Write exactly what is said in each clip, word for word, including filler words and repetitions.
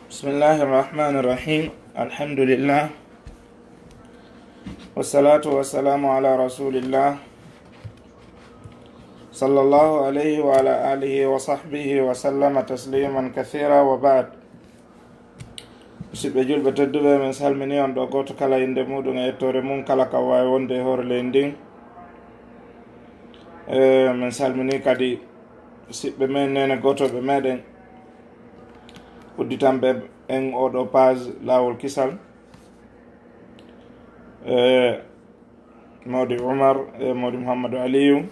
بسم الله الرحمن الرحيم. الحمد لله. والصلاة والسلام على رسول الله. صلى الله عليه وعلى آله وصحبه وسلم تسليما كثيرا وبعد. Musidɓe julɓe tedduɓe, min salmini on ɗo gooto kala innde muuɗum e yettoore mum, kala ka waawi wonde e hoore leydi ndin. E, min salmini kadi siɓɓe men, nene gootoɓe meɗen, udditanɓe en oɗo page Laawol Kisal. E, Mawdi Umar e Mawdi Muhammadu Aliyu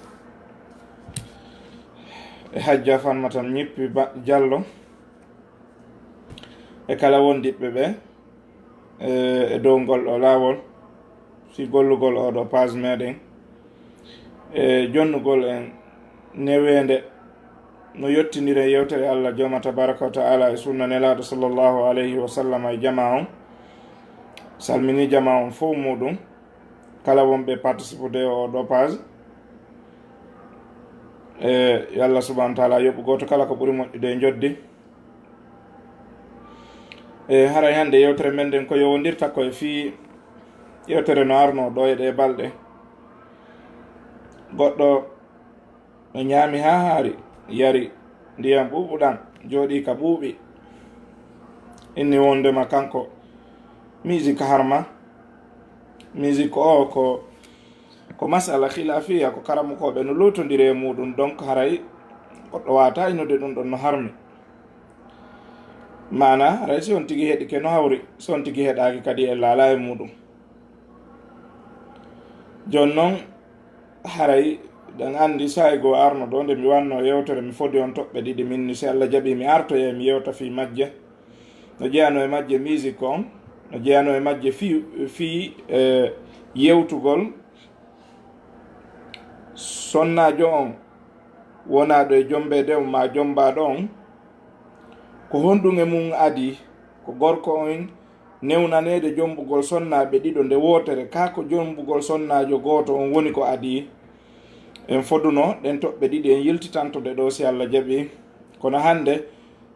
e Hajja Fanmata Ñippi Ba-, Jallo e kala wondiɓɓe ɓe, e, e dow ngol ɗo laawol, fii gollugol oɗo page meɗen, e jonnugol en neweende no yottindiren yewtere Allah Jooma Tabaraka wa Ta'ala e sunna Nelaaɗo sallallahu alayhi wa sallam e jamaa on. Salmini jamaa on fow muuɗum, kala wonɓe participude e oɗo page. E, yo Allah subhanahu wa ta'ala yoɓu gooto kala ko ɓuri moƴƴude e njoddi. E, haray hannde yewtere men nden ko yowondirta ko e fii yewtere no arnoo ɗo e ɗee balɗe. Goɗɗo no ñaami haa haari, yari ndiyam ɓuuɓuɗam, jooɗii ka ɓuuɓi. Inni wondema kanko musique harma. Musique o ko, ko masala khilafiya, ko karamokooɓe no luutondiri e muuɗum. Donc haray goɗɗo waawataa innude ɗum ɗon no harmi. Maanaa, haray si on tigi heɗike no hawri, si on tigi heɗaaki kadi e laala e muuɗum. Jooni non, haray ɗen anndi saa'i goo arno ɗo, nde mi wanno yewtere, mi fodi on toɓɓe ɗiɗi, min ni, si Allah jaɓii, mi artoyay, mi yewta fii majje. No jeyanoo e majje musique on, no jeyanoo e majje fii, fii, e, yewtugol sonnaajo on wonaaɗo e jombeede on maa jombaaɗo on, ko honɗum e mum adii? Ko gorko on newnaneede jombugol sonnaaɓe ɗiɗo nde wootere, kaa ko jombugol sonnaajo gooto on woni ko adii? En foduno ɗen toɓɓe ɗiɗi, en yiltitanto ɗe ɗo si Allah jaɓii. Kono hannde,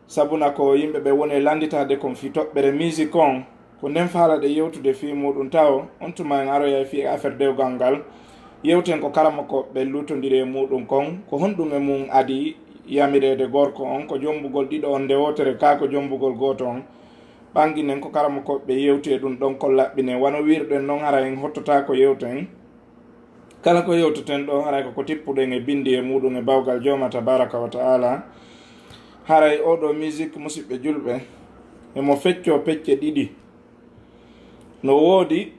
sabuna ko yimɓe ɓe woni e lannditaade kon fii toɓɓere musique on, ko nden faalaɗe yewtude fii muuɗum tawo, on tuma en aroyay fii affaire dewgal ngal. Yewten ko karamokooɓe ɓe luutondiri e muuɗum kon, ko honɗum e mum adii yamireede gorko on ko jombugol ɗiɗo on nde wootere kaa ko jombugol gooto on. Ɓanginen ko karamokooɓe ɓe yewti e ɗum ɗon kon laɓɓinen, wano wiirɗen non, hara en hottotaako yewten. Kala ko yewteten ɗo, haray ko ko tippuɗen e binndi e muuɗum e bawgal Jooma Tabaraka wa Ta'ala. Haray oɗo musique, musiɓɓe julɓe, emo feccoo pecce ɗiɗi. No woodi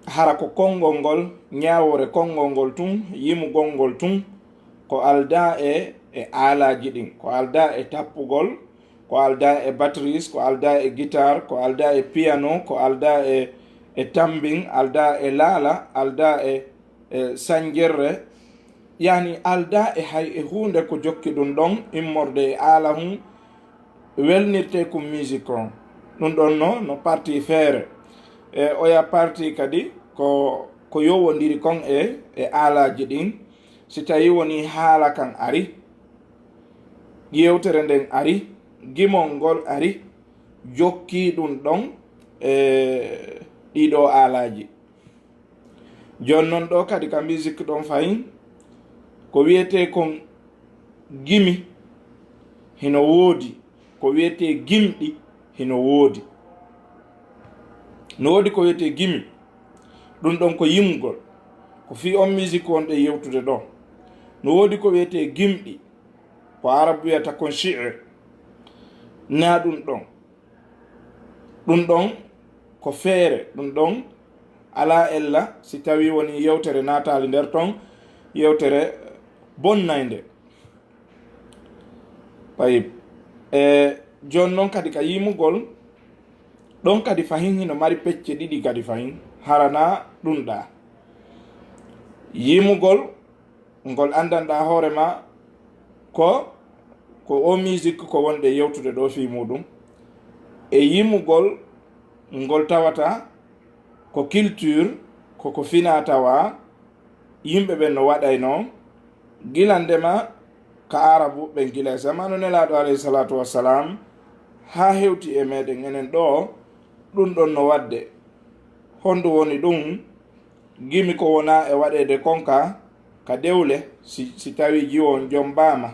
hara ko konngol ngol, ñaawoore konngol ngol tun, yimugol ngol tun, ko aldaa e, e aalaaji ɗin, ko aldaa e tappugol, ko aldaa e batteries, ko aldaa e guitar, ko aldaa e piano, ko aldaa e, e tambin, aldaa e laala, aldaa e, e sanjerre. Yani aldaa e hay e huunde ko jokki ɗum ɗon immorde e aala hun welnirtee kun musique on. Ɗum ɗon no, no parti feere. E oya parti kadi ko, ko yowondiri kon e, e aalaaji ɗin. Si tawii wonii haala kan ari, yewtere nden ari, gimol ngol ari, jokkii ɗum ɗon e ɗiɗo aalaaji. Jooni non ɗo kadi ka musique ɗon fahin, ko wiyetee kon gimi hino woodi, ko wiyetee gimɗi hino woodi. No woodi ko wiyetee gimi, ɗum ɗon ko yimgol, ko fii on musique wonɗen yewtude ɗo. No woodi ko wiyetee gimɗi, ko Arabu wiyata kon shi'ir, naa ɗum ɗon. Ɗum ɗon ko feere, ɗum ɗon alaa ella si tawii wonii yewtere naataali nder ton, yewtere bonnaynde. Tayib. E jooni non kadi ka yimugol, ɗon kadi fahin hino mari pecce ɗiɗi kadi fahin, hara naa ɗum ɗaa. Yimugol, ngol anndanɗaa hoore maa ko, ko o musique ko wonɗen yewtude ɗo fii muuɗum. E yimugol ngol tawata ko culture, ko ko finaa tawaa, yimɓe ɓen no waɗaynoo, gila ndema ka Aarabu ɓen gila e zamaanu Nelaaɗo alayhi salaatu wassalam, haa hewti e meɗen enen ɗoo, ɗum ɗon no waɗde. Honɗum woni ɗum? Gimi ko wona e waɗeede kon ka, ka dewle, si, si tawi jiwo on jombaama.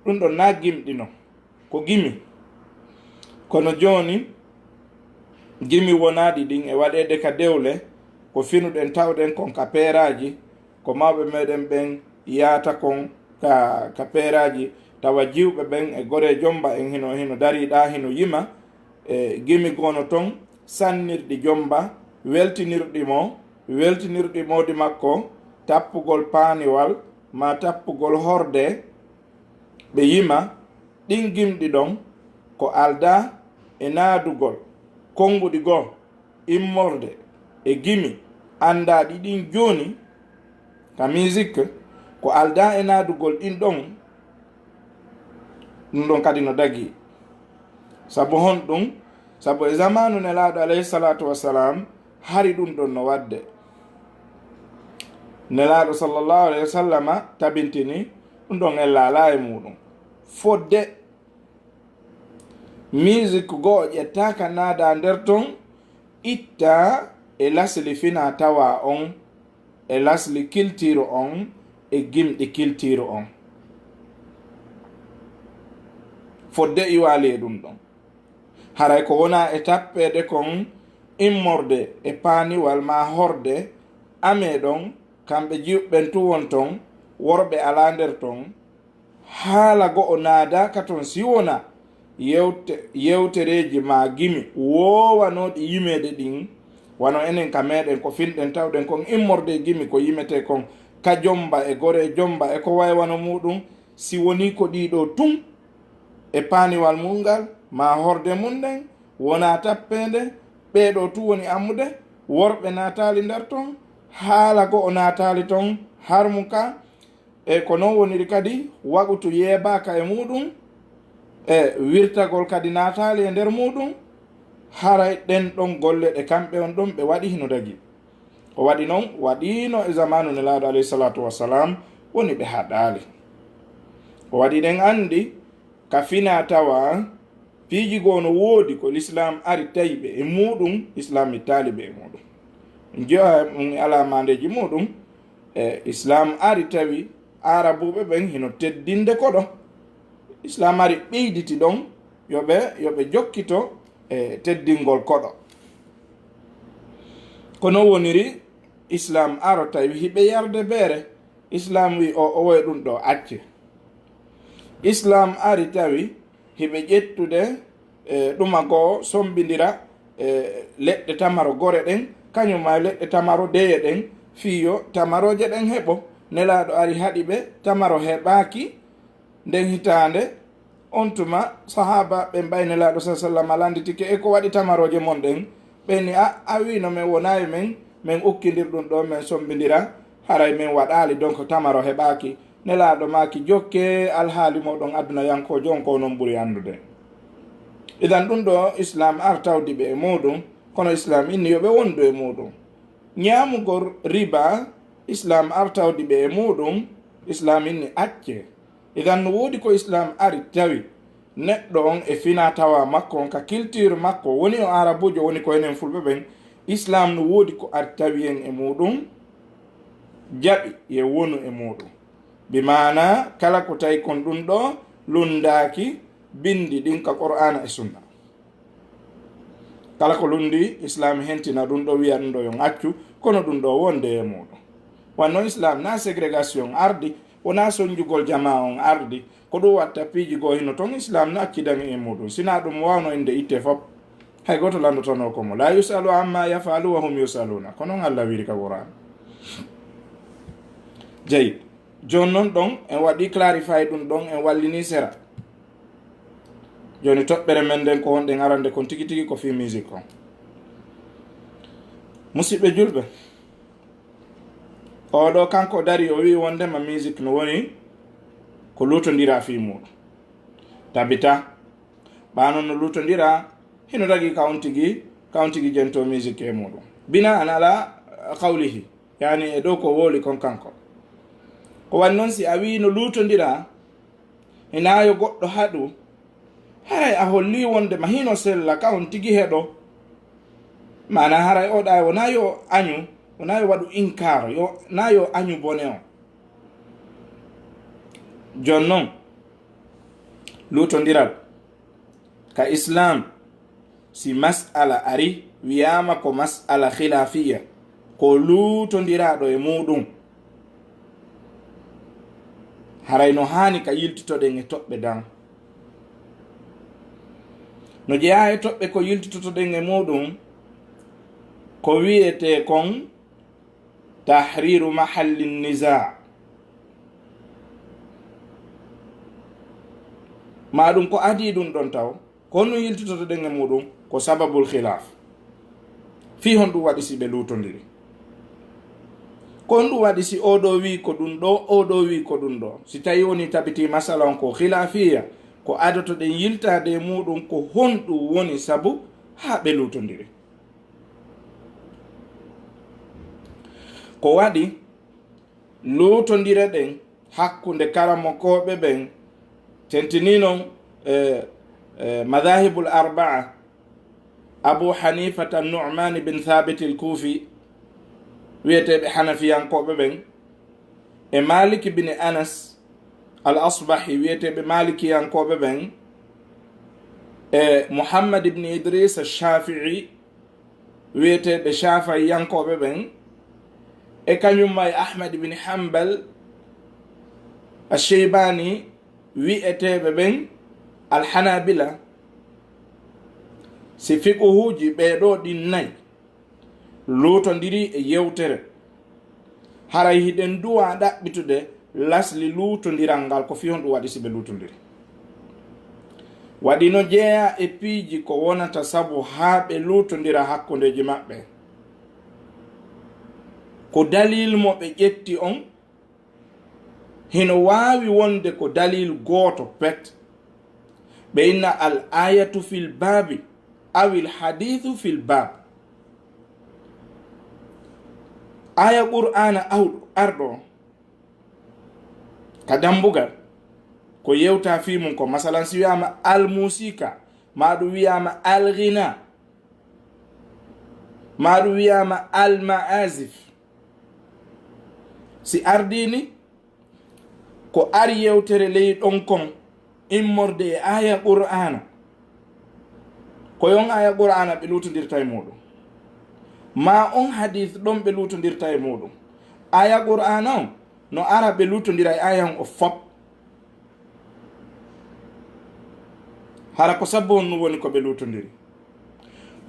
Ɗum ɗon na gimɗi non. Ko gimi. Kono jooni, gimi wonaaɗi ɗin e waɗeede ka dewle, ko finuɗen tawɗen kon ka peeraaji, ko mawɓe meɗen ɓen yaata kon ka, ka peeraaji, tawa jiwɓe ɓen e goree jomba en hino, hino darii ɗaa, hino yima, e gimi gono ton, sannirɗi jomba, weltinirɗi mo, weltinirɗi moodi makko, tappugol paaniwal, maa tappugol horde, ɓe yima, ɗin gimɗi ɗon, ko aldaa e naadugol, konnguɗi goo, immorde e gimi, anndaaɗi ɗin jooni, ka musique, ko aldaa e naadugol ɗin ɗon, ɗum ɗon kadi no dagii. Sabu honɗum? Sabu e zamaanu Nelaaɗo alayhi salaatu wassalam, hari ɗum ɗon no waɗde. Nelaaɗo sallallahu alayhi wa sallama tabintini ɗum ɗon en laalaa e muuɗum. Fodde musique goo ƴettaa ka naadaa nder ton, ittaa e lasli finaa tawaa on, e lasli kiltiiru on, e gimɗi kiltiiru on. Fodde iwaali e ɗum ɗon. Haray ko wonaa e tappeede kon immorde e paaniwal maa horde amee ɗon, kamɓe jiwɓe ɓen tun won ton, worɓe alaa nder ton, haala go'o naadaaka ton si wonaa yewte-, yewtereeji maa gimi woowanooɗi yimeede ɗin, wano enen ka meɗen ko finɗen tawɗen kon immorde e gimi ko yimetee kon ka jomba e goree jomba e ko way wano muuɗum, si wonii ko ɗii ɗoo tun, e paaniwal mun ngal, maa horde mun nden, wonaa tappeende, ɓee ɗoo tun woni ammude, worɓe naataali nder ton, haala go'o naataali ton, har mun ka, e ko non woniri kadi, waqutu yeebaaka e muuɗum, e wirtagol kadi naataali e nder muuɗum, haray ɗen ɗon golle ɗe kamɓe on ɗon ɓe waɗi hino dagi. Ko waɗi non, waɗiino e zamaanu Nelaaɗo alayhi salaatu wassalam, woni ɓe haɗaali. Ko waɗi ɗen anndi, ka finaa tawaa, piiji goo no woodi ko Lislaam ari tawi ɓe e muuɗum, Lislaam ittaali ɓe e muuɗum. Njiya ɗum e alaa maandeeji muuɗum, e Islaam ari tawi Aarabuuɓe ɓen hino teddinde koɗo. Islaam ari ɓeyditi ɗon, yo ɓe, yo ɓe jokkito e teddingol koɗo. Ko non woniri, Islaam aro tawi hiɓe yarde beere. Islaam wi o, o woye ɗum ɗoo acce. Islaam ari tawi hiɓe ƴettude, e, ɗuma goo sombindira, e, leɗɗe tamaro gore ɗen, kañum ma leɗɗe tamaro deye ɗen, fii yo tamarooje ɗen heɓo. Nelaaɗo ari haɗi ɓe tamaro heɓaaki, nden hitaande, on tuma, sahaaba ɓen ɓay Nelaaɗo sa sallam landitike, "E ko waɗi tamarooje mon ɗen?" Ɓe ni, "A, a wiino men wonaayi men, men ukkindir ɗum ɗo, men sombindira, haray men waɗaali, donc tamaro heɓaaki." Nelaaɗo maaki, "Jokke alhaali moɗon aduna yankoojo on, ko non ɓuri anndude." Idan ɗum ɗo Islaam artawdi ɓe e muuɗum, kono Islaam inni yo ɓe wondu e muuɗum. Ñaamugol riba, Islaam artawdi ɓe e muuɗum, Islaam inni acce. Idan no woodi ko Islaam ari tawi neɗɗo on e finaa tawaa makko on ka kiltiir makko, woni o Aarabuujo, woni ko enen Fulɓe ɓen, Islaam no woodi ko ari tawi en e muuɗum, jaɓi ye wonu e muuɗum. Bi maanaa kala ko tawi kon ɗum ɗo lunndaaki binndi ɗin ka Qur'aana e Sunna. Kala ko lundi, Islaam hentina ɗum ɗo, wiya ɗum ɗo yon accu, kono ɗum ɗo wonde e muuɗum. Wanno Islaam na segregation ardi, wona sonjugol jamaa on ardi, ko ɗum watta piiji goo hino ton Islaam na accidani e muuɗum. Sina ɗum wawno innde itte fop, hay gooto landotono ko mo. "La yusalu amma yafalu wa hum yusaluna." Ko non Allah wiri ka Qur'an. Jeyi, jooni non ɗon en waɗi clarify ɗum ɗon, en wallini sera. Jooni toɓɓere men nden ko wonɗen arande kon tigi tigi ko fii musique on. Musidɓe julɓe, oo ɗo kanko dari o wi'i wondema musique no woni ko luutondira fii muuɗum. Tabita, ɓaa non no luutondira, hino dagi ka on tigi, ka on tigi jento musique e muuɗum. Bina an ala qawlihi, yani e dow ko woli kon kanko. Ko wani non si a wi'i no luutondira, hinaa yo goɗɗo haɗu, Haray a holli wonde ma hino sella ka on tigi heɗo. Maana haray o ɗa wona yo añu, wona yo waɗu inkaaro, yo, na yo añu bone on. Jon non, luutondiral ka Islam, si mas'ala ari, wiyaama ko mas'ala khilaafiya, ko luutondiraaɗo e muuɗum, haray no haani ka yiltitoɗen e toɓɓe dan. No jeyaa e toɓɓe ko yiltitotoɗen e muuɗum, ko wi'etee kon tahriru mahalli nizaa. Maa ɗum ko adii ɗum ɗon taw, ko honɗum yiltitotoɗen e muuɗum? Ko sababul khilaaf. Fii honɗum waɗi si ɓe luutondiri? Ko honɗum waɗi si oo ɗoo wi'i ko ɗum ɗoo, oo ɗoo wi'i ko ɗum ɗoo? Si tawii wonii tabitii masala on ko khilaafiya, ko adotoɗen yiltaade e muuɗum ko honɗum woni sabu haa ɓe luutondiri? Ko waɗi luutondire ɗen hakkunde karamokooɓe ɓen, tentinii non e, e madahibul arbaa, Abu Hanifata, Nu'man bin Thabit al-Kufi, wi'eteeɓe Hanafiyankooɓe ɓen, e Malik bin Anas al-Asbahi, wi'eteeɓe Malikiyankooɓe ɓen, e Muhammad ibn Idris al-Shafi'i, wi'eteeɓe Shafi'iyankooɓe ɓen, e kañum ma e Ahmad ibn Hanbal al-Shaybani, wi'eteeɓe ɓen Al-Hanabila. Si fiqhuuji ɓee ɗoo ɗin nay luutondiri e yewtere, haray hiɗen duwaa ɗaɓɓitude lasli luutondiral ngal, ko fii honɗum waɗi si ɓe luutondiri. Waɗi no jeyaa e piiji ko wonata sabu haa ɓe luutondira hakkundeeji maɓɓe. Ko dalil mo ɓe ƴetti on, hino waawi wonde ko dalil gooto pet. Ɓe inna al ayatu fil baabi, awil hadiisu fil baab. Aya Qur'aana awɗo, arɗo on ka dambugal, ko yewta fii mun ko, masalan, si wi'aama al musiika, maa ɗum wi'aama al ghina, maa ɗum wi'aama al ma'azif. Si ardii ni, ko ari yewtere ley ɗon kon, immorde e aya Qur'aana, ko yon aya Qur'aana ɓe luutondirta e muuɗum, maa on hadiis ɗon ɓe luutondirta e muuɗum. Aya Qur'aana on no ara ɓe luutondira e aya on o fop. Hara ko sabu on woni ko ɓe luutondiri.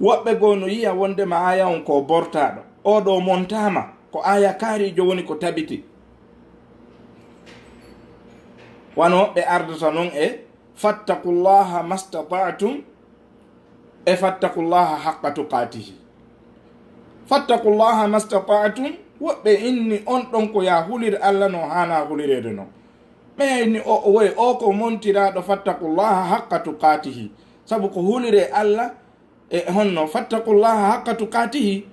Woɓɓe goo no yi'a wondema aya on ko bortaaɗo. Oo ɗoo montaama, ko aya kaariijo woni ko tabiti. Wano woɓɓe ardata non e, "Fattaqullaha mastata'tum," e, "Fattaqullaha haqqa tuqatihi." "Fattaqullaha mastata'tum," woɓɓe inni on ɗon ko yaa hulir Alla no haanaa hulireede non. Ɓe inni o, o woy o ko montiraaɗo, "Fattaqullaha haqqa tuqatihi." Sabu ko huliree Alla e honno, "Fattaqullaha haqqa tuqatihi,"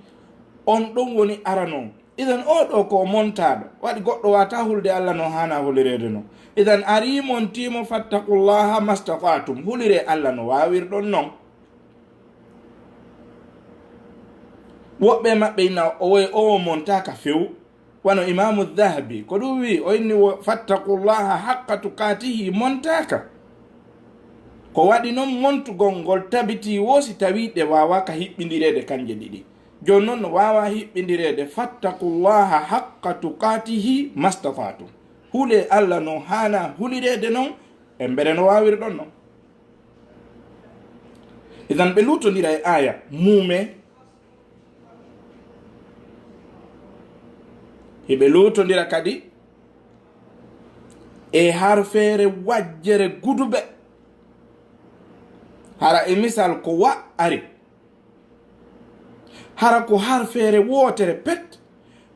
on ɗon woni arano. Idan oo ɗoo ko o montaaɗo, waɗi goɗɗo waawataa hulde Alla no haanaa hulireede non. Idan arii montii mo, "Fattaqullaha mastata'tum," huliree Alla no waawirɗon non. Woɓɓe maɓɓe ina o woy o montaaka few. Wano Imaamu Dahabi, ko ɗum wi'i, o inni wo, "Fattaqullaha haqqa tuqatihi," montaaka. Ko waɗi non montugol ngol tabitii wo si tawii ɗe waawaaka hiɓɓindireede kanje ɗiɗi. Jooni non no waawaa hiɓɓindireede, "Fattaqullaha haqqa tuqatihi mastata'tum." Hulee Alla no haanaa hulireede non, e mbele no waawirɗon non. Idan ɓe luutondira e aya muume. Hiɓe luutondira kadi e harfeere wajjere guduɓe. Hara e misal ko wa ari. Hara ko harfeere wootere pet.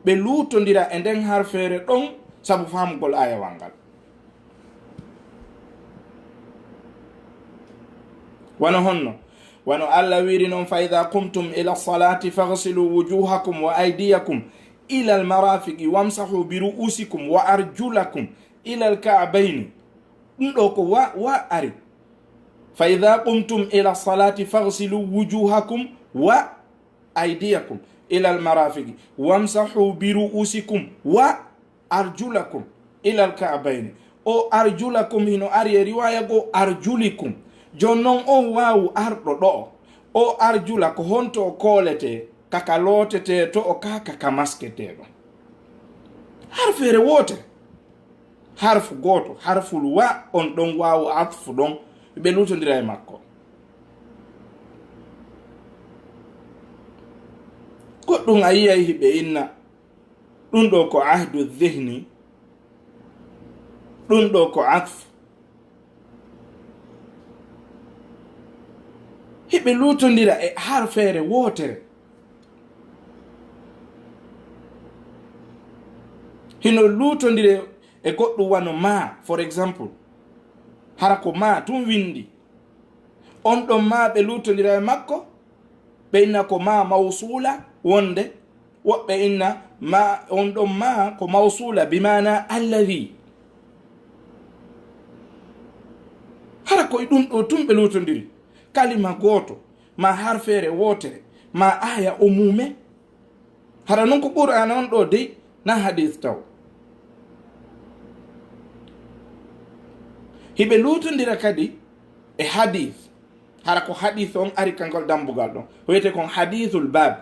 Ɓe luutondira e nden harfeere ɗon sabu faamugol ayawal ngal. Wano honno? Wano Alla wiiri non, "Fa idha qumtum ila salati faghsilu wujuhakum wa aydiyakum ila al marafiqi wamsahu bi ru'usikum wa arjulakum ila al ka'bayni." Ɗum ɗo ko wa, wa ari. فإذا قمتم إلى الصلاة فاغسلوا وجوهكم وأيديكم إلى المرافق وامسحوا برؤوسكم وأرجلكم إلى الكعبين. O arjulakum hino ari e riwaya goo arjulikum. Jooni non on waawu arɗo ɗo'o. O arjula ko honto o kooletee ka ka lootetee to'o ka ka ka masketee ɗon. Harfeere wootere. Harfu gooto, harful wa, on ɗon waawu atfu ɗon, ɓe luutondira e makko. Goɗɗum a yi'ay hiɓe inna, ɗum ɗo ko ahdu zihni, ɗum ɗo ko atfu. Hiɓe luutondira e harfeere wootere. Hino luutondire e goɗɗum wano ma, for example. Hara ko ma tun windi. On ɗon ma ɓe luutondira e makko, ɓe inna ko ma mawsuula wonde, woɓɓe inna ma, on ɗon ma ko mawsuula bi maana alladhi. Hara ko e ɗum ɗo tun ɓe luutondiri. Kalima gooto, ma harfeere wootere, ma aaya o muume. Hara non ko Qur'aana on ɗo dey, na hadiis taw. Hiɓe luutondira kadi e hadiis. Hara ko hadiis on ari ka ngol dambugal ɗon. Wiyete kon hadiisul baab.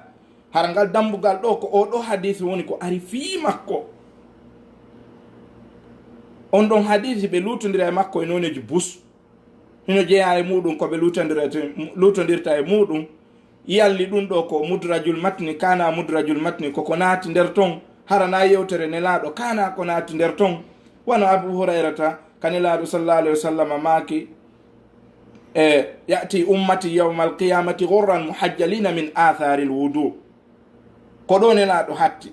Hara ngal dambugal ɗo ko o ɗo hadiis woni ko ari fii makko. On ɗon hadiis hiɓe luutondira e makko e nooneeji bus. Hino jeyaa e muuɗum ko ɓe luutondirete-, luutondirta e muuɗum. Yalli ɗum ɗo ko mudrajul matni, kana mudrajul matni, ko ko naati nder ton. Hara na yewtere Nelaaɗo, kana ko naati nder ton. Wano Abu Hurayrata, ka Nelaaɗo sallallahu alaihi wasallam maaki, e, "Ya'ti ummati yawmal qiyamati ghurran muhajjalina min atharil wudu." Ko ɗo Nelaaɗo hatti.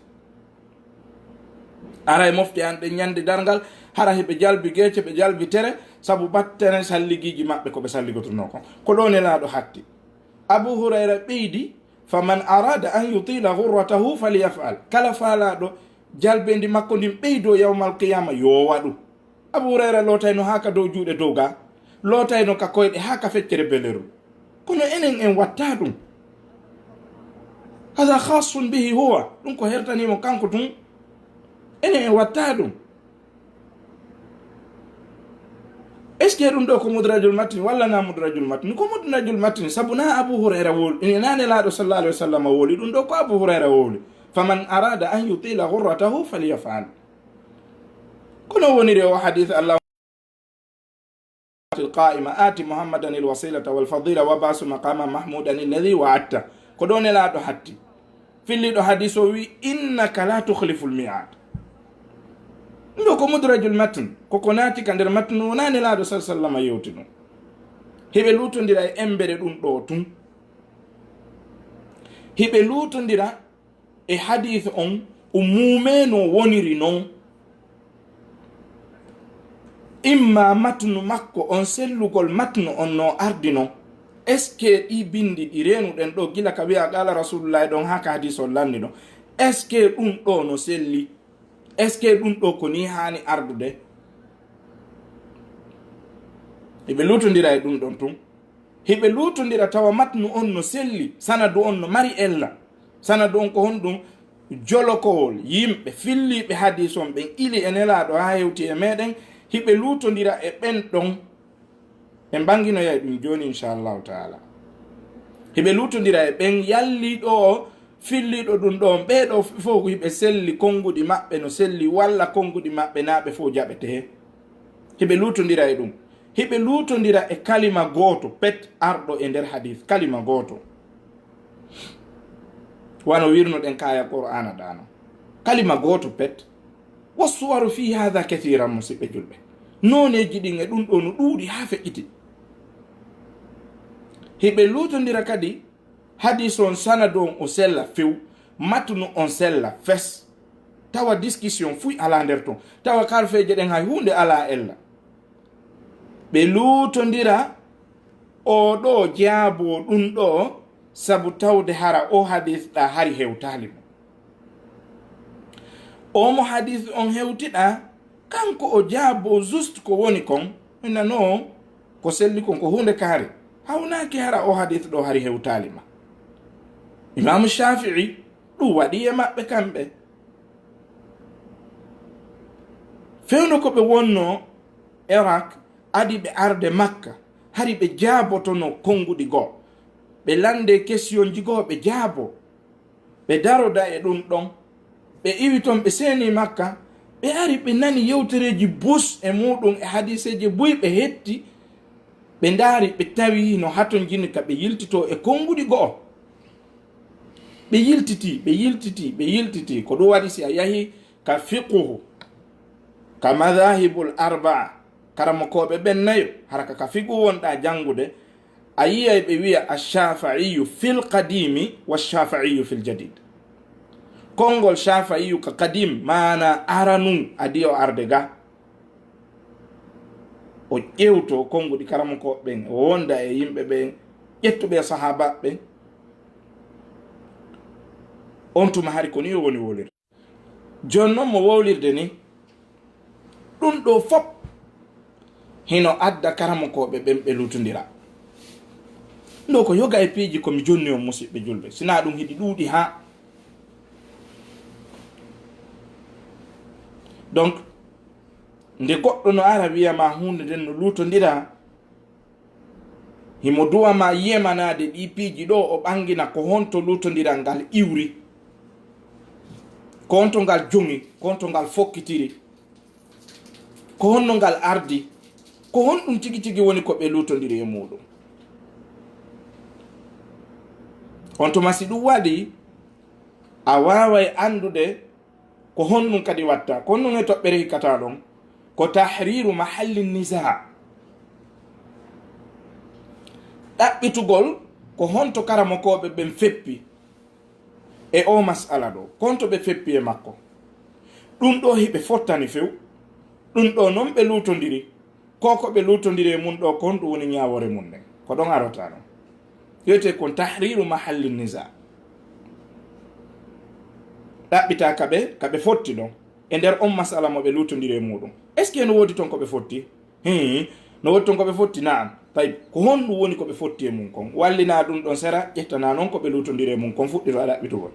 Aray mofte an ɗen ñande darngal, hara hiɓe jalbi geece, ɓe jalbi tere, sabu battere salligiiji maɓɓe ko ɓe salligotonoo kon. Ko ɗo Nelaaɗo hatti. Abu Hurayra ɓeydi, "Faman arada an yutila ghurratahu falyaf'al." Kala faalaaɗo jalbeendi makko ndin ɓeydoo yawmal qiyama, yo waɗu. Abu Hurayra lootayno haa ka dow juuɗe dow ga, lootayno ka koyɗe haa ka feccere beleru. Kono enen en watta ɗum. Hada khassun bihi huwa. Ɗum ko hertanii mo kanko tun. Enen en watta ɗum. Est-ce que ɗum ɗo ko mudrajul matni walla na mudrajul matni? Ko mudrajul matni, sabu na Abu Hurayra wol-, ina na Nelaaɗo sallallahu alaihi wasallam woli. Ɗum ɗo ko Abu Hurayra woli. "Faman arada an yutila ghurratahu falyaf'al." Kono woniri o hadith Allah القائمة، "آت محمدا الوسيلة والفضيلة وابعثه مقاما محمودا الذي وعدته." Ko ɗo Nelaaɗo hatti. Filliiɗo hadiis o wi, "إنك لا تخلف الميعاد." Ɗum ɗo ko mudrajul matn, ko ko naati ka nder matn, wonaa Nelaaɗo sal-, sallama yewti ɗum. Hiɓe luutondira e embere ɗum ɗo tun. Hiɓe luutondira e hadiis on, o muumee no woniri non. Imma matnu makko on, sellugol matnu on no ardi non. Est-ce que ɗi bindi ɗi reenuɗen ɗo, gila ka wi'a qaala Rasulullahi ɗon haa ka hadiis on lanni ɗon, est-ce que ɗum ɗo no selli? Est-ce que ɗum ɗo ko ni haani ardude? Hiɓe luutondira e ɗum ɗon tun. Hiɓe luutondira tawa matnu on no selli, sanadu on no mari ella. Sanadu on ko honɗum? Jolokowol yimɓe filliiɓe hadiis on ɓen ili e Nelaaɗo haa hewti e meɗen, hiɓe luutondira e ɓen ɗon. En ɓanginoyay ɗum jooni, inchallahu taala. Hiɓe luutondira e ɓen yalli ɗo, filliiɗo ɗum ɗo, ɓee ɗo fof ko hiɓe selli, konnguɗi maɓɓe no selli, walla konnguɗi maɓɓe naa ɓe fof jaɓete. Hiɓe luutondira e ɗum. Hiɓe luutondira e kalima gooto pet arɗo e nder hadiis, kalima gooto. Wano wirnoɗen kaaya Qur'aana ɗaano. Kalima gooto pet. "Wassuwaru fi hadha kathiran", musiɓɓe julɓe. Nooneeji ɗin e ɗum ɗo no ɗuuɗi haa feƴƴiti. Hiɓe luutondira kadi hadiis on sanadu on o sella few, matnu on sella fes. Tawa discussion fuy alaa nder ton. Tawa karfeeje ɗen hay huunde alaa ella. Ɓe luutondira o ɗo jaaboo ɗum ɗo, sabu tawde hara o hadiis ɗa hari hewtaali mo. O mo hadiis on hewtiɗa, kanko o jaaboo juste ko woni kon, ina no Ko selli kon ko huunde kaari. Hawnaaki hara o hadith ɗo hari hewtaali ma. Imaamu Shaafi'i, ɗum waɗi e maɓɓe kamɓe. Fewndo ko ɓe wonnoo Irak, adi ɓe arde Makka, hari ɓe jaabotono konnguɗi goo. Ɓe lande question ji goo, ɓe jaabo. Ɓe daroda e ɗum ɗon. Ɓe iwi ton, ɓe seeni Makka. Ɓe ari, ɓe nani yewtereeji bus e muuɗum e hadiiseeji buy, ɓe hetti. Ɓe ndaari, ɓe tawi no haton jini ka ɓe yiltitoo e konnguɗi go'o. Ɓe yiltiti, ɓe yiltiti, ɓe yiltiti. Ko ɗum waɗi si a yahi ka fiqhu, ka madahibul arbaa, karamokooɓe ɓen nayo, hara ka, ka fiqhu wonɗaa janngude, a yiyay ɓe wiya ash-Shafi'iyyu fil qadimi wa Shafi'iyyu fil jadid. Konngol Shafi'iyyu ka qadim, maana aranun, adi o arde ga. O ƴewto konnguɗi karamokooɓe ɓen, o wonda e yimɓe ɓen, ƴettuɓe e sahaabaaɓe ɓen. On tuma hari ko ni o woni wolirde. Jooni non mo wowlirde ni, ɗum ɗo fop hino adda karamokooɓe ɓen ɓe lutondira. Ɗum ɗo ko yoga e piiji ko mi jonni on, musiɓɓe julɓe, sinaa ɗum hiɗi ɗuuɗi haa. Donc, nde goɗɗo no ara wiya ma huunde nden no lutondira, himo duwa ma yemanaade ɗi piiji ɗo, o ɓangina ko honto lutondiral ngal iwri, ko honto ngal joŋi, ko honto ngal fokkitiri, ko honno ngal ardi, ko honɗum tigi tigi woni ko ɓe lutondiri e muuɗum. On tuma si ɗum waɗi, a waaway anndude ko honɗum kadi watta, ko honɗum e toɓɓere hikkata ɗon, ko tahriru mahalli nisaa. Ɗaɓɓitugol ko honto karamokooɓe ɓen feppi e o mas'ala ɗo, ko honto ɓe feppi e makko. Ɗum ɗo hiɓe fottani few, ɗum ɗo non ɓe lutondiri, ko ko ɓe lutondiri e mun ɗo, ko honɗum woni ñaawoore mun nden? Ko ɗon arota non. Wiyetee kon tahriru mahalli nisaa. Ɗaɓɓita ka ɓe, ka ɓe fotti ɗon. E nder on masala mo ɓe lutondiri e muɗum. Est-ce que no woodi ton ko ɓe fotti? Hii, no woodi ton ko ɓe fotti? Naam. Tayib, ko honɗum woni ko ɓe fotti e mun kon? Wallina ɗum ɗon sera, ƴettana non ko ɓe lutondiri e mun kon, fuɗɗito a ɗaɓɓitugol.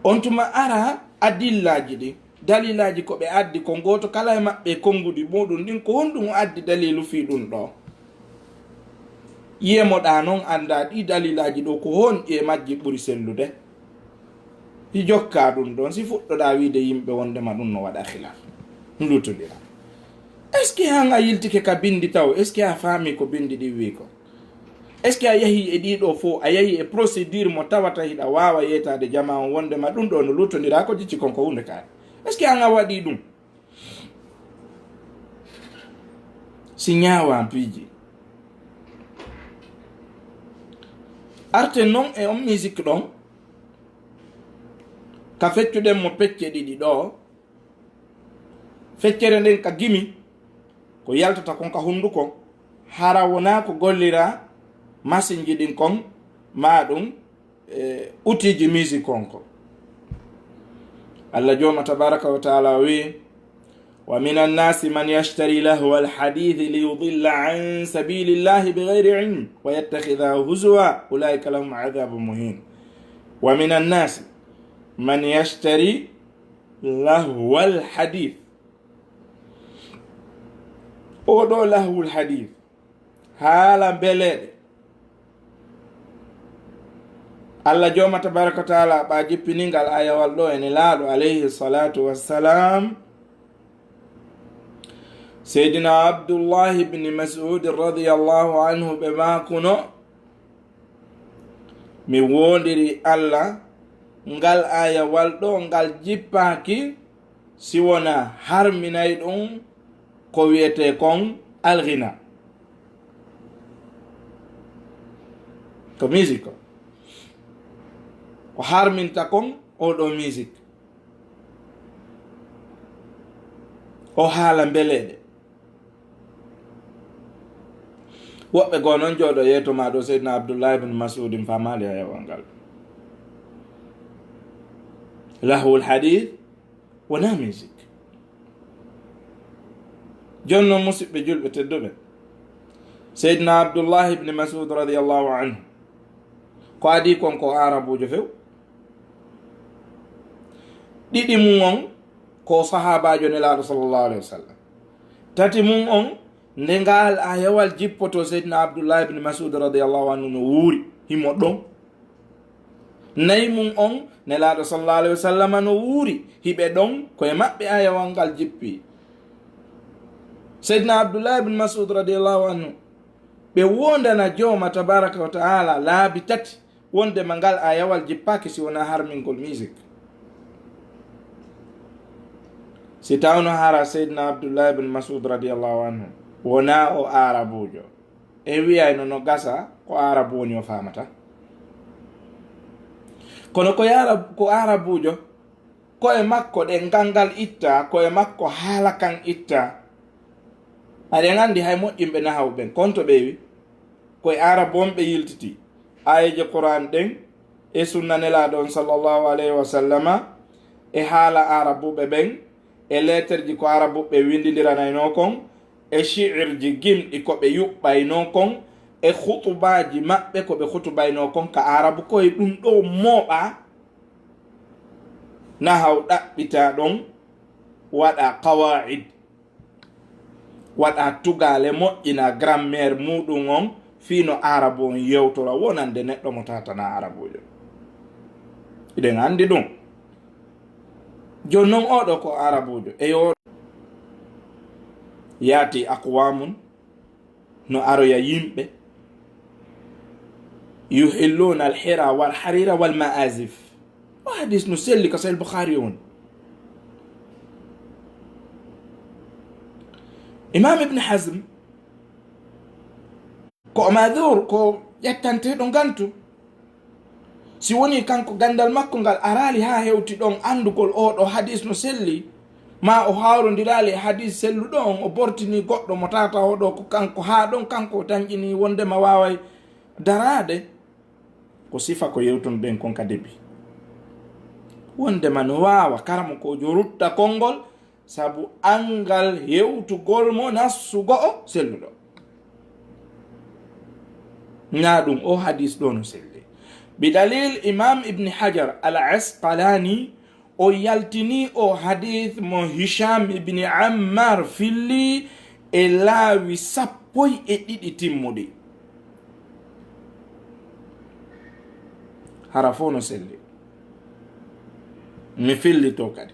On tuma ara adillaaji ɗin. Dalilaaji ko ɓe addi kon, gooto kala e maɓɓe e konnguɗi muɗum ɗin, ko honɗum o addi dalilu fii ɗum ɗo? Yemoɗaa non, anndaa ɗii dalilaaji ɗo, ko honɗi e majji ɓuri sellude? Si jokkaa ɗum ɗon, si fuɗɗoɗaa wiide yimɓe wondema ɗum no waɗa khilaf, lutondira. Est-ce que an a yiltike ka binndi taw? Est-ce que a faami ko binndi ɗin wii ko? Est-ce que a yahi e ɗii ɗoo fow? A yahi e procédure mo tawata hiɗa waawa yeetaade jamaa on wondema ɗum ɗoo no lutondiraa ko jicci kon ko huunde kaari? Est-ce que an a waɗii ɗum? Si ñaawaa piiji. Arten non e on musique ɗon, ka feccuɗen mo pecce ɗiɗi ɗoo. Feccere nden ka gimi, ko yaltata kon ka hunduko, hara wonaa ko golliraa masinji ɗin kon, maa ɗum, e, outils ji musique on ko. Allah Jooma tabaraka wa taala wi, "Wa minan nasi man yashtari lahwal hadithi li yudilla an sabilillahi bi ghayri ilm wa yattakhidha huzwa, ulaika lahum adhabun muhin." Wa minan nasi man yashtari lahwal hadith. O ɗo lahwul hadith, haala mbeleeɗe. Allah Jooma tabaraka wa taala ɓa jippiningal ayawal ɗo e Nelaaɗo alayhi salatu wassalam. Seydina Abdullahi ibn Mas'ud radiyallahu anhu ɓe maakuno, mi woondiri Allah, ngal ayawal ɗo ngal jippaaki si wonaa harminay ɗum ko wiyetee kon alghina. Ko musique ko. Ko harminta kon oo ɗoo musique. O haala mbeleeɗe. Woɓɓe goo non jooɗo yeeto maa ɗo, Seydina Abdullah ibn Mas'udin faamaali ayawal ngal. Lahwul hadith wonaa musique. Jooni noon, musidɓe julɓe tedduɓe, Seydina Abdullah ibn Mas'ud radiyallahu anhu, ko adii kon ko Aarabuujo few. Ɗiɗi mum on ko sahaabaajo Nelaaɗo sallallahu alayhi wa sallam. Tati mum on, nde ngaal aayawal jippotoo, Seydina Abdullah ibn Mas'ud radiyallahu anhu no wuuri, himo ɗon. Nayi mum on, Nelaaɗo sallallahu alayhi wa sallam no wuuri, hiɓe ɗon, ko e maɓɓe aayawal ngal jippi. Seydina Abdullah ibn Mas'ud radiyallahu anhu, ɓe wondana Jooma tabaraka wa ta'ala laabi tati, wondema ngal aayawal jippaaki si wonaa harmingol musique. Si tawno hara Seydina Abdullah ibn Mas'ud radiyallahu anhu wonaa o Aarabuujo, en wi'ayno no gasa ko Aarabu woni o faamata. Kono ko Aarab-, ko Aarabuujo, ko e makko ɗengal ngal itta, ko e makko haala kan itta. Aɗen anndi hay moƴƴinɓe nahawu ɓen, kon to ɓe wi, ko e Aarabu on ɓe yiltiti aayeeje Qur'an ɗen e sunna Nelaaɗo on sallallahu alayhi wa sallama, e haala Aarabuɓe ɓen, e leeterji ko Aarabuɓe winndindiranaynoo kon, e shi'irji gimɗi ko ɓe yuɓɓaynoo kon, e khutubaaji maɓɓe ko ɓe khutubaynoo kon ka Aarabu, ko e ɗum ɗoo mooɓaa nahaw ɗaɓɓitaa ɗon, waɗaa qawaa'id, waɗaa tugaale, moƴƴinaa grammaire muuɗum on, fii no Aarabu on yewtora wonande neɗɗo mo taatanaa Aarabuujo. Hiɗen anndi ɗum. Jooni non, oo ɗoo ko Aarabuujo, e yo yaati aqwaamun, no aroya yimɓe, yuhilluuna al-hira wal harira wal ma'azif. O hadis no selli, ka Sahih Bukhari on. Imam Ibn Hazm ko o ma'zur, ko ƴettanteeɗo ngantu. Si wonii kanko ganndal makko ngal araali haa hewti ɗon anndugol oo ɗoo hadis no selli, maa o hawrondiraali e hadis selluɗo on, o bortinii goɗɗo mo taataa oo ɗoo ko kanko, haa ɗon kanko o tanƴinii wonndema waaway daraade, ko sifa ko yewtunoɗen kon ka debi. Wonndema no waawa karamokoojo rutta konngol, sabu anngal hewtugol mo nassu go'o selluɗo. Naa ɗum, oo hadis ɗoo no selli. Bi dalil, Imam Ibn Hajar al-Asqalani, o yaltini oo hadis mo Hisham ibn Ammar filli e laawi sappo e ɗiɗi timmuɗi. Hara fof no selli. Mi fillito kadi.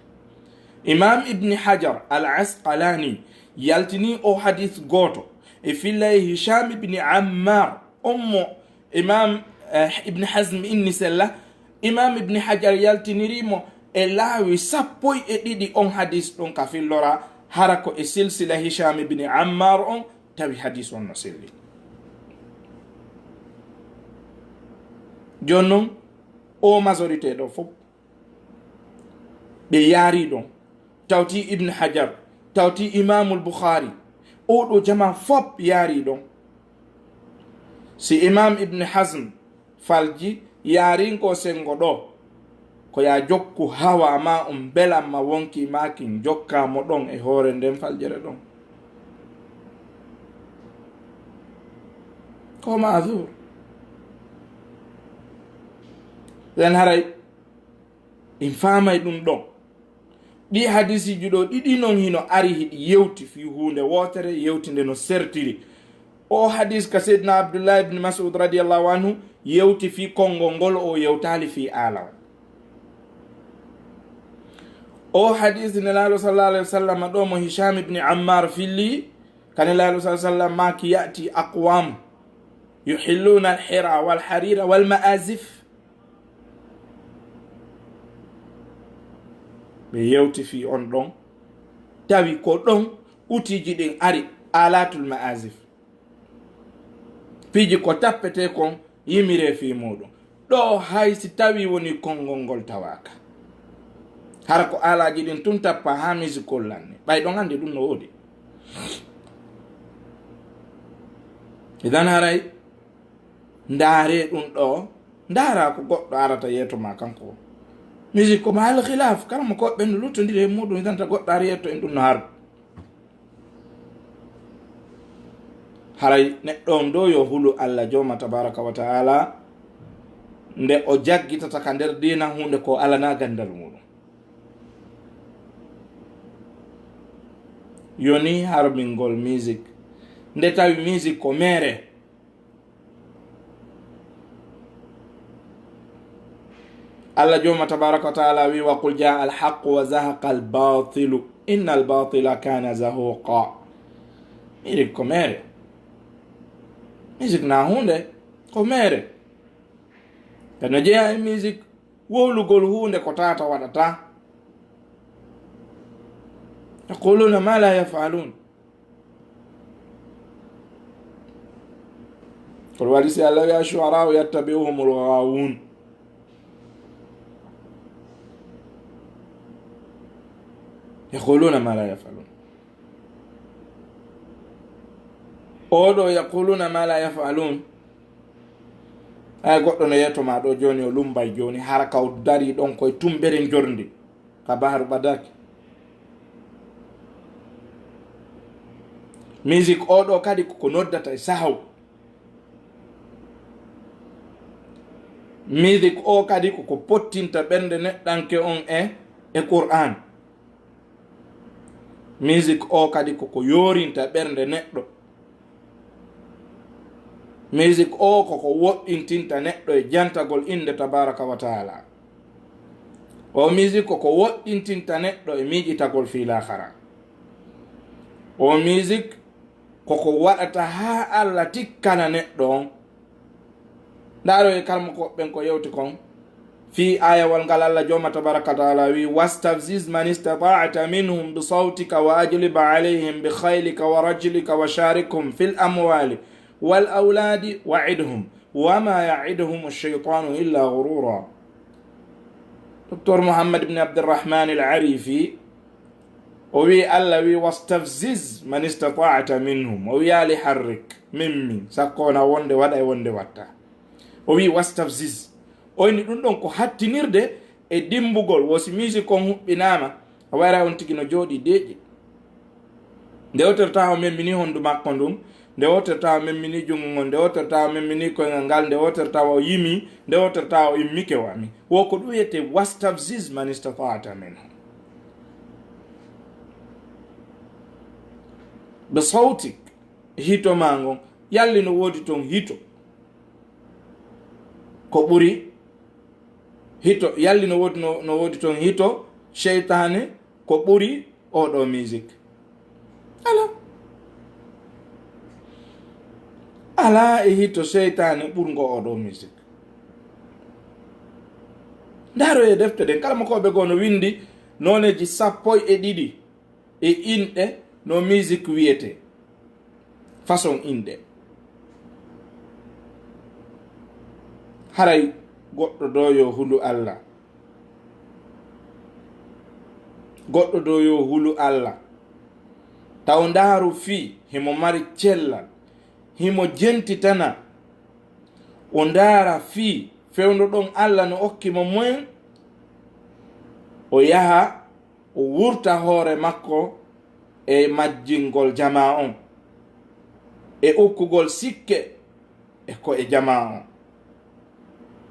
Imam Ibn Hajar al-Asqalani yaltini oo hadis gooto e fillay Hisham ibn Ammar, on mo Imam, eh, Ibn Hazm inni sella. Imam Ibn Hajar yaltiniri mo e laawi sappo e ɗiɗi on hadis ɗon ka fillora, hara ko e silsila Hisham ibn Ammar on tawi hadis on no selli. Jooni non, oo majorité ɗoo fof, ɓe yaari ɗon, tawti Ibn Hajar, tawti Imamul Bukhari, oo ɗoo jamaa fof yaari ɗon. Si Imam Ibn Hazm falji yaaringo senngo ɗoo, ko yaa jokku hawa ma, um belan ma, wonki ma kin jokka mo ɗon e hoore nden faljere ɗon. Ko ma'zur. Ɗen haray in faamay ɗum ɗon. Ɗi hadisiiji ɗoo ɗiɗi non hino ari hiɗi yewti fii huunde wootere, yewti nde no sertiri. Oo hadis ka Seydina Abdullah ibn Mas'ud radiyallahu anhu yewti fii konngol ngol, o yewtaali fii aala on. Oo hadis Nelaaɗo sallallahu alayhi wa sallam ɗoo mo Hisham ibn Ammar filli, ka Nelaaɗo sallallahu alayhi wa sallam maaki: "Ya'ti aqwam yuhilluna al-hira wal harira wal ma'azif." Ɓe yewti fii on ɗon, tawi ko ɗon utiiji ɗin ari, alatul ma'azif. Piiji ko tappetee kon yimiree fii muuɗum. Ɗoo hay si tawii wonii konngol ngol tawaaka. Hara ko aalaaji ɗin tun tappaa haa misikol lanni. Ɓay ɗon anndi ɗum no woodi. Idan haray ndaaree ɗum ɗoo, ndaaraa ko goɗɗo arata yeeto maa kanko. Misik ko mahal khilaaf, kala mo ko ɓen luttondiri e muuɗum, idan ta goɗɗo ari yeeto en ɗum no haru. Haray neɗɗo on ɗo yo hulu Allah jooma tabaraka wa ta'ala, nde o jaggitata ka nder diina huunde ko alana gandal muɗum. Yoni harmingol music, nde tawi music ko mere. Allah jooma tabaraka wa ta'ala wi: "Wa qul jaa al haqqu wa zahaqa al batilu, inna al batila kana zahuqa." Music ko mere. Music na huunde ko mere. Kano jeeya e music, wowlugol huunde ko tata waɗata. Yaquluna ma la yaf'alun. Kono waɗi si Allah wiya: "Shu'ara'u yattabi'uhumul ghawun." Yaquluna ma la yaf'alun. Oɗo yaquluna ma la yaf'alun. Ay goɗɗo no yeto ma ɗo joni, o lumbay joni, hara ka o dari ɗon koye tumbere njorndi ka baharu ɓadaki. Music oɗo kadi ko ko noddata e sahaw. Music o kadi ko ko pottinta ɓernde neɗɗanke on e, e Qur'an. Music o kadi ko ko yorinta ɓernde neɗɗo. Music o ko ko woɗɗintinta neɗɗo e jantagol innde tabaraka wa ta'ala. O music ko ko woɗɗintinta neɗɗo e miiƴitagol fii laakara. O music ko ko waɗata haa Allah tikkana neɗɗo on. Ndaaro e kalmo ko ɓen ko yewti kon. Fii ayawal ngal Allah jooma tabaraka wa ta'ala wi: "Wastafziz man istata'ta minhum bi sawtika wa ajlib alayhim bi khaylika wa rajlika wa sharikhum fil amwali wal awladi wa idhum wa ma ya'iduhum ash-shaytanu illa ghurura." Docteur Muhammad ibn Abdurrahman al-Arifi, o wi Allah wi: "Wastafziz man istata'ta minhum." O wiyaali harrik, mimmi, sakko wona wonde waɗa e wonde watta. O wi: "Wastafziz." O inni ɗum ɗon ko hattinirde e dimbugol, wo si music on huɓɓinaama, a wayra on tigi no jooɗi deeƴi. Nde woterta o memmini hondu makko ndun, nde woterta o memmini jungo ngon, nde woterta o memmini koyngal ngal, nde woterta o yimi, nde woterta o immike wami. Wo ko ɗum wiyete: "Wastafziz man istata'ta minhum bi sawtik." Hito ma ngon, yalli no woodi ton hito ko ɓuri hito, yalli no woodi, no, no woodi ton hito seytaane ko ɓuri oɗo music? Ala. Ala e hito seytaane ɓurngo oɗo music. Ndaaro e defte ɗen, kala mo ko ɓe goo no windi nooneeji sappo e ɗiɗi e inɗe no music wiyete. Façon inɗe. Haray goɗɗo ɗo yo hulu Allah. Goɗɗo ɗo yo hulu Allah. Taw ndaaru fii himo mari cellal, himo jentitana. O ndaara fii fewndo ɗon Allah no okki mo moyen, o yaha o wurta hoore makko e majjingol jamaa on, e ukkugol sikke e ko e jamaa on,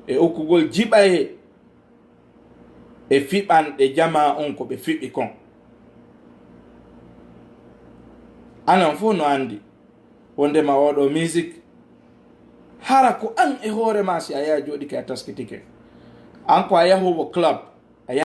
e ukkugol jiɓaye e fiɓanɗe jamaa on ko ɓe fiɓi kon. Anan fof no anndi wondema oɗo musique, hara ko an e hoore ma, si a yaha jooɗike a taskitike. An ko a yahowo club,